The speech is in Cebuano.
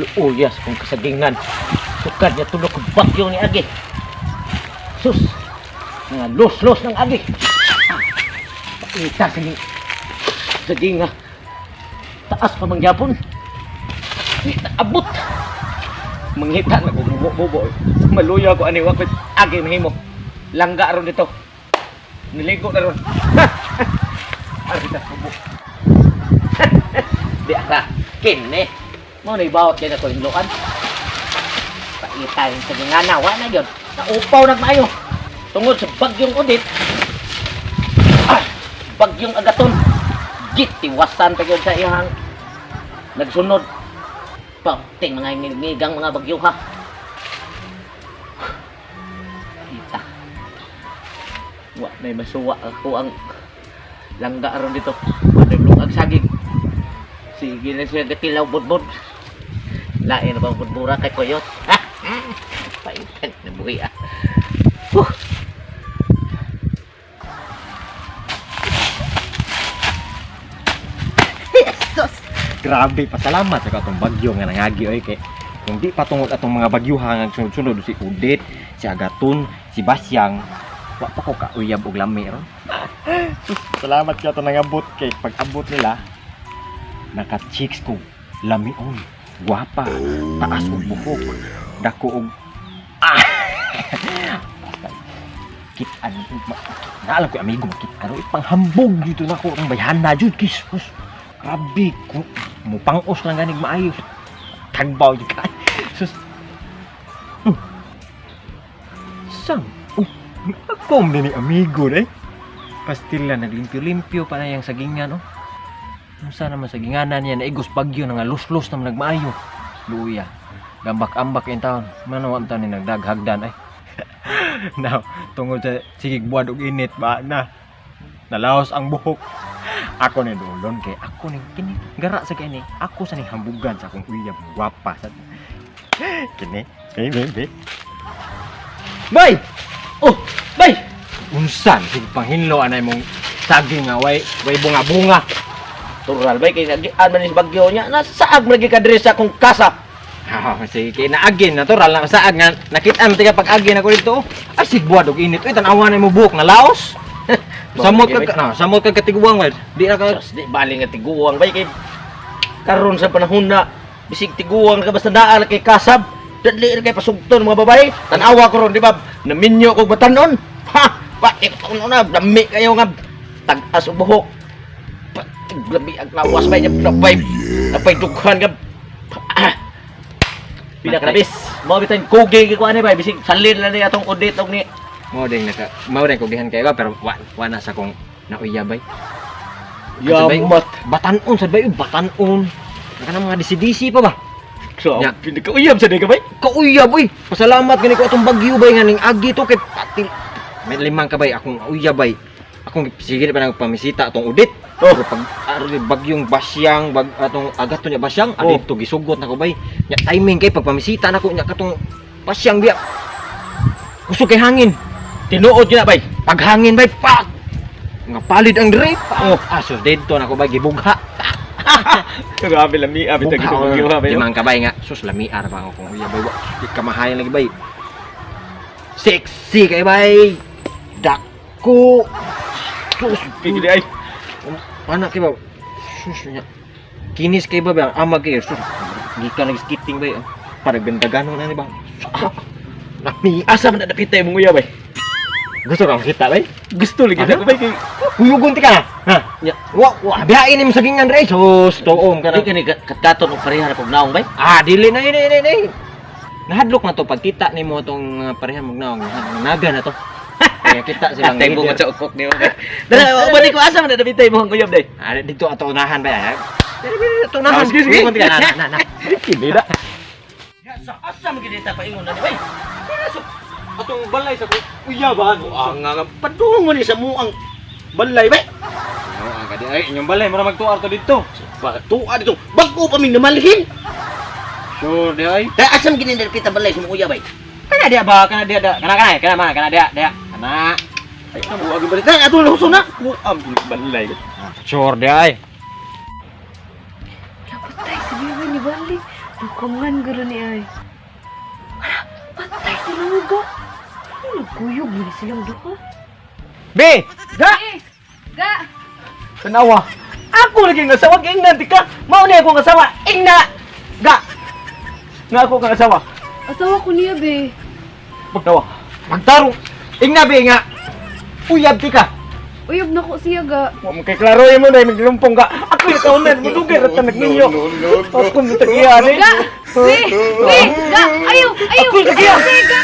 Luuyas kung kasagingan. Sukad niya tulog kong bagyo ni Agi. Sus! Nga los-los ng Agi. Ah, paita sa ni saging nga. Taas pa mangyapon. Di na abot. Mangita na kong bubo. Maluya ko ani wa ko Agi mahimo. Langga ron dito. Niligo na ron. Ari ta bubo. Di ara. Kini. Mo na ibawat kay nako hinloan. Paita yung sagingana wa na gyud. Naupaw nagmaayo. Tungod sa bagyong Odette. Ah, bagyong Agaton. Gitiwasan pa gyud sa iyang nagsunod. Pangting mga ngigang mga bagyo ha. Kita. Wa na masuwa ako ang langga aron dito. Wa na lungag saging. Sige na siya gatilaw budbud. Lain na bang budbura kay Koyot? Paitan na buhi ah. Huh. Jesus! Grabe, pasalamat sa katong bagyo nga nangagi oy kay kung di pa tungod atong mga bagyuha nga sunod-sunod si Udit, si Agaton, si Basyang, wa pa ko kauyab og lami ron. Sus, salamat kay atong nangabot kay pag-abot nila naka-chicks ko lamion, gwapa, taas og buhok, dako og ah! Basta kitaan na alam ko amigo makita ro ipanghambog dito nako ang bayhana jud kisus. Grabe ko mupangos lang ganig maayo. Tagbaw jud ka. Sus. Sang. Oh, akom ni amigo eh. Pastila naglimpyo-limpyo pa na yang sagingan oh. Unsa naman saginganan niya naigos bagyo na nga luslos naman nagmaayo. Luya. Gambak-ambak in taon. Mano ang taon ni nagdaghagdan ay. Now, tungod sa sigig buwan og init ba na nalaos ang buhok. Ako ni dulon kay ako ning kini gara sa kini ako sa ning hambugan sa akong uyab gwapa sa kini. Hey, baby. Bay! Oh, bay! Unsan sige panghinlo anay mong saging nga way way bunga-bunga. Tural bay kay nagian man ni sa bagyo niya. Nasaag man lagi ka diri sa akong kasa. Ha, sige kay naagin natural na saag nga nakit-an tiga pag-agin ako dito. Ay sig buwan og init oy tan-awa na mo buhok na laos. Samot ka na, samot ka katiguang way. Di na ka Sus, di bali nga tiguang bay kay karon sa panahon na bisig tiguang ka basta naa na kay kasab. Dali ra kay pasugton mga babae. Tan-awa ko ron di ba? Naminyo kog batanon. Ha! Bakit ko na lami kayo nga tag-as og buhok. Patig lami ang lawas bay niya napay napay dughan nga. Ah. Pila ka labis. Mao bitan kugi ko ani bay bisig salin lang ni atong udit og ni Mao din naka mao din kugihan kay ba pero wa wa na sa kong nauyabay. Yamat. Batanon sad bay, batanon. Kanang mga DC-DC pa ba? So, Nya. pinakauyab sa di ka bay. Kauyab uy. Pasalamat gani ko atong bagyo bay nga ning agi to kay pati may limang ka bay akong uyab bay. Akong sige pa nang pamisita atong udit. Oh. Pero pag aron bagyong basyang bag atong agato nya basyang Oh. adto gisugot nako bay. Nya timing kay pag pamisita nako nya katong basyang biya. Kusog kay hangin. Tinuod yun na bay. Paghangin bay pak. Nga palid ang drape. Oh. Aso didto nako bay gibugha. Grabe lami abi Bugha, oh. Limang kabay nga. Sus lamiar pa ako kung uya bay. Wa di kamahayan lagi bay. Sexy kay bay. Dako. Sus, Pigili ay. Ana kay ba? Sus nya. Kinis kay ba ba? Amag kay sus. Gikan nag-skating bay. Oh. Para gandaganon na ni ba? Lami. Asa man na dapita imong uya bay? Gusto ka makita bay? Gusto lagi Ano? na ko bay kay Kuyugon ti ka na. Ha? Nya. Wa wa biyain nimo sagingan re. Sus, tuom ka Di na. kani katkaton og pareha na kog naong bay. Ah, dili na ini ini ini. Nahadlok na to pagkita nimo tong pareha mong naong naga na to. Kaya kita silang Atay mo leader. macha ukok nimo bay. Dala balik ko asa man na dapita imong uyab day. Ah, dito ato unahan ba? Ah. Dili dili ato unahan. Ah, sige, sige. Kuyugon ti ka. Na, na, na. Kini na. Ya sa asa man gid ta paingon na ni bay. Atong balay sa uyaban. Ang nga padung man ni sa muang balay bay. No, ang kadi ay inyong balay mura magtuar to dito. Tuwa dito. Bag-o pa ming namalhin. Sure di ay. Kaya asa man gid ni dapita balay sa mong uya bay. Kana dia ba? Kana dia da. Kana kana kana ma kana dia dia. Kana. Ay, ang buag balay. Tay ato na na. Muam balay. Sure di ay. Napatay si Bibi ni Bali. Dukangan guro ni ay. Hala, patay sila mo ga. Ano nagkuyog mo ni silang duha? B! Ga! Ga! Tanawa. Ako lagi nga asawa, ingnan di ka. Mao ni ako nga asawa, ingna. Ga. Nga ako nga asawa. Asawa ko niya, be. Pagtawa. Magtarong. Ingna be nga. Uyab ti ka. Uyab na ko siya, ga. Wa mo kay klaro mo dai maglumpong ka. Ako yung kaunan mo dugay ra ta nagminyo. Ako mo tagiya ni. Ga! Be! Be! Ga! Ayaw! Ayaw! Ako yung tagiya. Be, ga!